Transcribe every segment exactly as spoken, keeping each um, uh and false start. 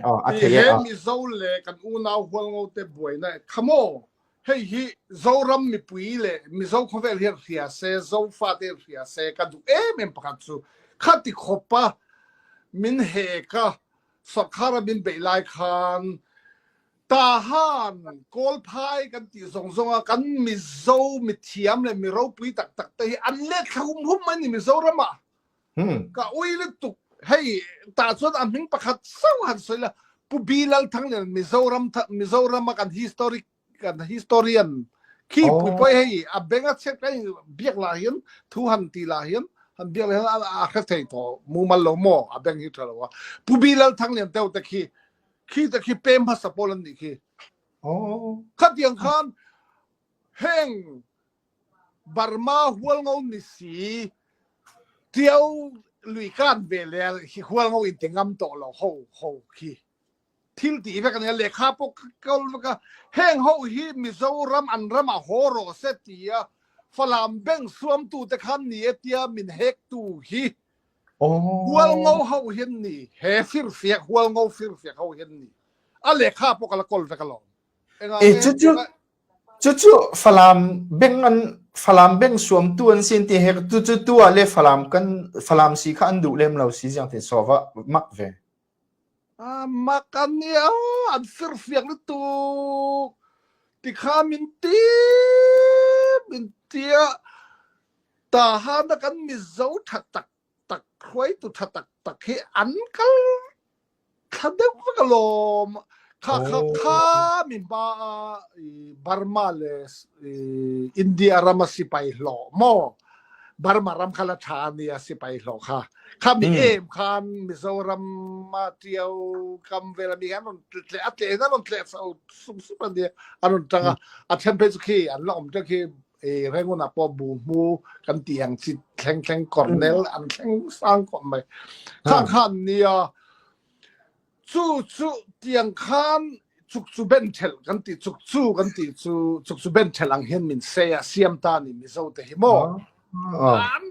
Aw, a thei e, he aw. Mizo le kan unau Hualngo te buaina kha maw. Hei hi Zoram mipui le Mizo khawvel hi an hria se, Zofate an hria se, ka duh em em pakhat chu. Kha ti khawpa, min he ka, sawrkhara min beih lai khan, Tahan, Kawlphai kan ti zong zonga kan Mizo mithiam le mi ropui taktak te hi an let thla humhum mai ni Mizoramah. Hmm. Ka ui lutuk. Hei, tah chuan a hming pakhat sau han sawi la. Pu Bilal Thanglian Mizoram tha, Mizoram a kan historic, kan historian. Khi Oh. pui poi hei, a benga chek kai biak la hian, thu han ti la hian, han biak la hian, a, a hre thei tawh, mumal lo maw, a beng hi tha lo a. Pu Bilal Thanglian teu te khi, khi te khi pem hmasa pawl an ni khi. Oh. Khatiang khan, heng, Burma Hualngo ni si, Tiau lui kan ve le hi Hualngo in ti ngam tawh lo ho, ho khi. Thil ti vek a nia, lekha pawh ka kawl vek a, heng ho hi Mizoram an ram a haw rawh se tia, Falam beng suamtu te khan ni e tia min hek tu hi. Oh. Hualngo ho hian ni, he firfiak, Hualngo firfiak ho hian ni. A lekha pawh ka la kawl vek alawm. Enga E, nge chu chu, ka chu chu Falam beng an, Falam beng suamtu an sin ti he, chu chu tua le Falam kan, Falam si kha an duh lem lo si ziang te sawva mak ve. A mak an nia, an firfiak lutuk. Ti kha min ti, min tia. Tahana kan Mizo tha tak tak, hruaitu tha tak tak hi an kal thla deuh vek alawm. Kha, kha, Oh. kha mi hma a, i, Burma le, i, India rama sipai hlawh maw? Burma ram kha la tha a nia sipai hlawh kha. Kha mi Hmm. em khan Mizoram a Tiau kam vel a mi an rawn tle, a tle, an rawn tle sau sum sum a nia. An rawn tang a, Hmm. a ṭhen phei chu khi an la awm teuh khi, e, Rangoon a pawh bu hmu kan ti ang chi thleng thleng Cornell Hmm. an thleng sang kawm mai. Kha Hmm. khan nia, chu chu tiang khan Chukchu Benthel kan ti, Chukchu kan ti chu, Chukchu Benthel ang hian min sei a, siam ta ni Mizo te hi maw? Ah. Ah. An,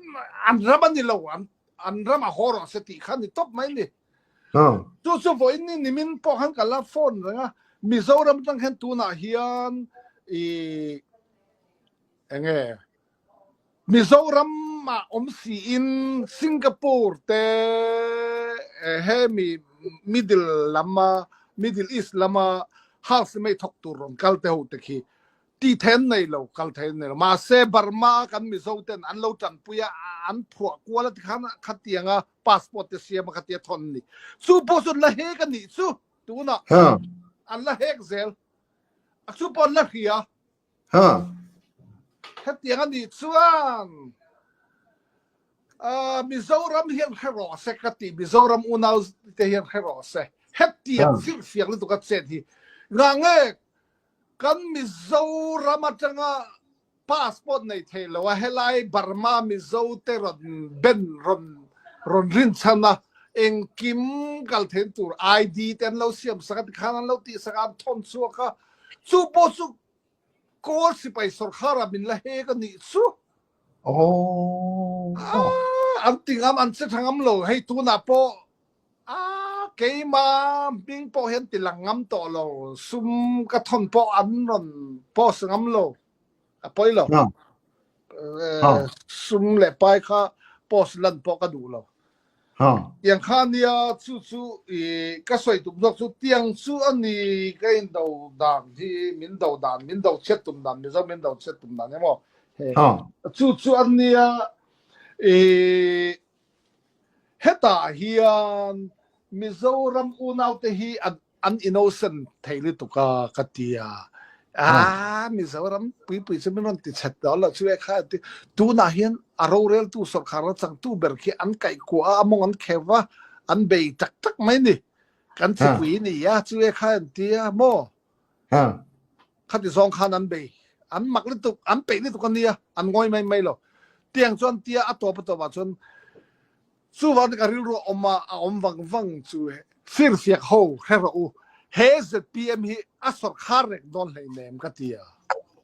an ram a ni lo, an, an ram a haw rawh se tih khan ni tawp mai ni. Ah. Chu chu vawiin ni nimin pawh khan ka la phone reng a, Mizoram aṭang hian tunah hian i, eng nge, Mizoram a awm si in Singapore te, eh, hemi Middle lama, Middle East lama house mate thawk tur rawn kal te ho te khi ti then nei lo, kal then nei lo. Mahse, Burma kan Mizo ten an lo ṭanpui a, an phuah kual a ti khan khatianga passport te siam a khatia thawn ni. Chu pawh chu an la hek a nih chu, tunah. Ha. An la hek zel. A chu pawh an la hria. Ha. Hetiang a nih chuan, a, Mizoram hian hre rawh se ka ti, Mizoram unau te hian hre rawh se. Hetiang Ha. firfiak lutuk a chet hi. Ngah nge kan Mizoram aṭanga passport nei thei lo a, helai Burma Mizo te rawn ben, rawn, rawn rinchhan a, engkim kal then tur I D te an lo siam sak a, tikhan an lo tih sak a, an thawn chhuak a. Chu pawh chu Kawl sipai sawrkharah min la hek a nih chu. Oh. Ah, an ti ngam, an che ṭha ngam lo, hei tunah pawh. Ah, keima hming pawh hian ti lang ngam tawh lo. Sum ka thawn pawh an rawn post ngam lo. A pawi lo. Ah. Eh, Ah. sum leh pai kha post lan pawh ka duh lo. Ha. Tiang kha nia chu chu, i, ka sawi tum zawk chu tiang chu a ni ka indo dan hi, min do dan, min do chhiat tum dan, Mizo min do chhiat tum dan emaw. He. Ha. Chu chu a nia, i, hetah hian Mizoram unaute hi an, an innocent thei lutuk a ka ti a. Ha. Ah, Mizoram puipui chu min rawn ti chhet dawn lo chu e kha an ti. Tunah hian a roreltu sawrkar la changtu ber khi an kaihkua a, a mawng an kheu a, an bei tak tak mai ni. Kan Ha. chipui ni a chu e kha an ti a maw? Ha. Khati zawng khan an bei. An mak lutuk, an peih lutuk an nia, an ngawi mai mai lo. Tiang chuan tia a tawp a tawpah chuan chu vang ka rilru a awm a, a awm vang vang chu firfiak ho hre rawh u. He Z P M hi a sawrkar rek dawn hleinem ka ti a.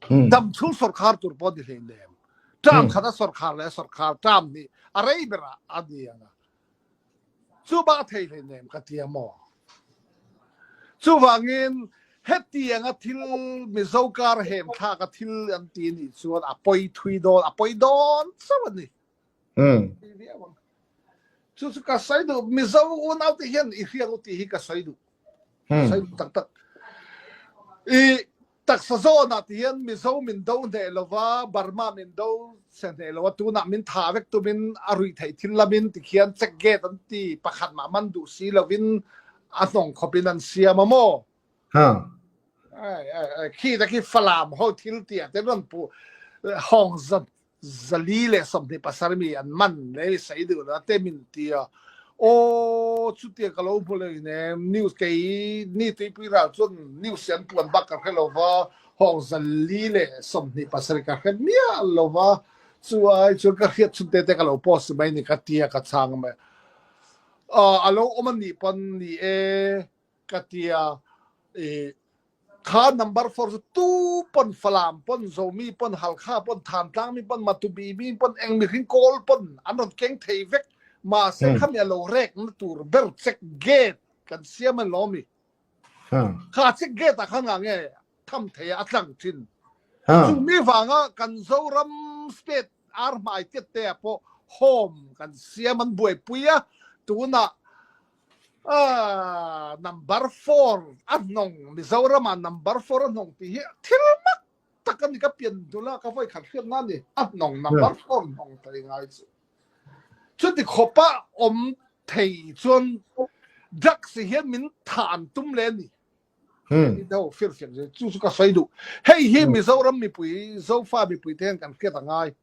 Hmm. Dam chhung sawrkar tur pawh ni hleinem. Term Hmm. khat a sawrkar leh a sawrkar, term hnih a rei berah a ni ang a. Chu bang a thei hleinem ka ti a maw? Chuvangin hetianga thil Mizo kar hemthlak a thil an ti ni chuan a poi thui dawn, a poi dawn chauh a ni. Chu chu ka sawi duh, Mizo unau te hian i hriat u tih hi ka sawi duh. Sawi duh tak tak. I taksa zawnah ti hian Mizo min do hneh lova, Burma min do se hneh lova, tunah min thah vek tumin a rui theih thil lamin ti khian check gate an ti, pakhat mah man duh si lovin a hnawng khawpin an siam a maw? Ai, ai, ai, khi ta khi Falam ho thil tia te rawn pu, hawng zat zali leh sawmhnih pasarih mi an man leh i sawi duh lo te min tia. Aw, chutia ka lo hmu lo inem, news kei ni Tuipui ral chuan news an puan bak ka hre lo va, hawng zali leh sawmhnih pasarih ka hre miah lo va. Chu ai chuan ka hriat chhun te te ka lo post mai ni ka tia ka chhang mai. A, a lo awm a nih pawn ni e ka tia. E, kha number four chu tu pawn Falam pawn, Zomi pawn, Halkha pawn, Thantlang mi pawn, Matupi mi pawn, eng mi hring kawl pawn an rawn keng thei vek. Mahse khami a lo rekna tur ber check gate kan siam an lo mi. Kha check gate a khan nge tham thei a tlang thin. Chumi vanga kan Zoram state ar hmai tet te a pawh hawm kan siam an buaipui a, tuna, a, number four a hnawng, Mizorama number four a hnawng tih hi thil mak tak a ni ka pian dula ka voi khat hriatna ni, a hnawng number four hnawng thei ngai chu. Chuti khawpa awm thei chuan drugs hian min than tum le ni. Hei, deuh fir fir chu chu ka sawi duh. Hei hi Mizoram mipui, Zofa mipui te hian kan hriat a ngai.